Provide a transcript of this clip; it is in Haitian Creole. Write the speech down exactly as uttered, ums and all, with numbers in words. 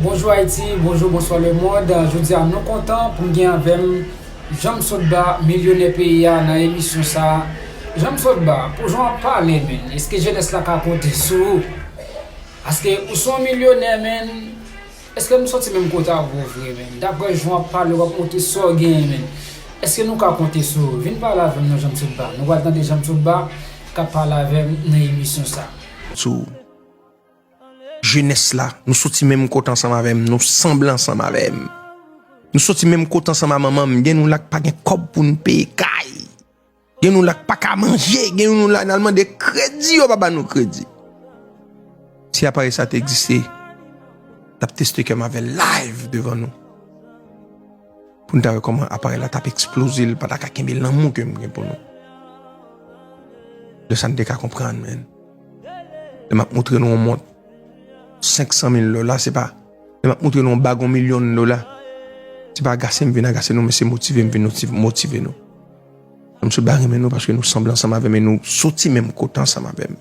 Bonjou Ayiti, bonjou, bonswa lemonn. Jodi a nou kontan pou n gen avè m Janm Sotba, milyonè peyi a nan emisyon sa a. Janm Sotba, pou jan w ap pale, menn, èske jenès la ka konte sou ou? Paske ou se yon milyonè, menn. Èske nou soti menm kote avè w vre, menn? Daprè jan w ap pale, w ap montre sa w genyen, menn. Èske nou ka konte sou ou? Vin pale avè m non, Janm Sotba. Nou pral tande Janm Sotba k ap pale avè m nan emisyon sa a. Sou jenès la, nou soti menm kote ansanm avè m, nou sanble ansanm avè m. Nou soti menm kote ansanm a manman m, gen nou la k pa gen kòb pou n peye kay. Gen nou la k pa ka manje, gen nou la n al mande kredi, yo pa ba nou kredi. Si aparèy sa te egziste, t ap teste kè m avè l live devan nou. Pou n ta wè kòman aparèy la t ap eksploze, l pa ta ka kenbe lanmou ke m gen pou nou. Lè sa n te ka konprann, menn. Lè m ap montre nou yon mont senk san mil dola, se pa, lè m ap montre nou yon bag yon milyon dola, se pa agase m vin agase nou, men se motive m vin motive, motive nou. Janm Sotba renmen nou paske nou sanble ansanm avè m e nou soti menm kote ansanm avè m.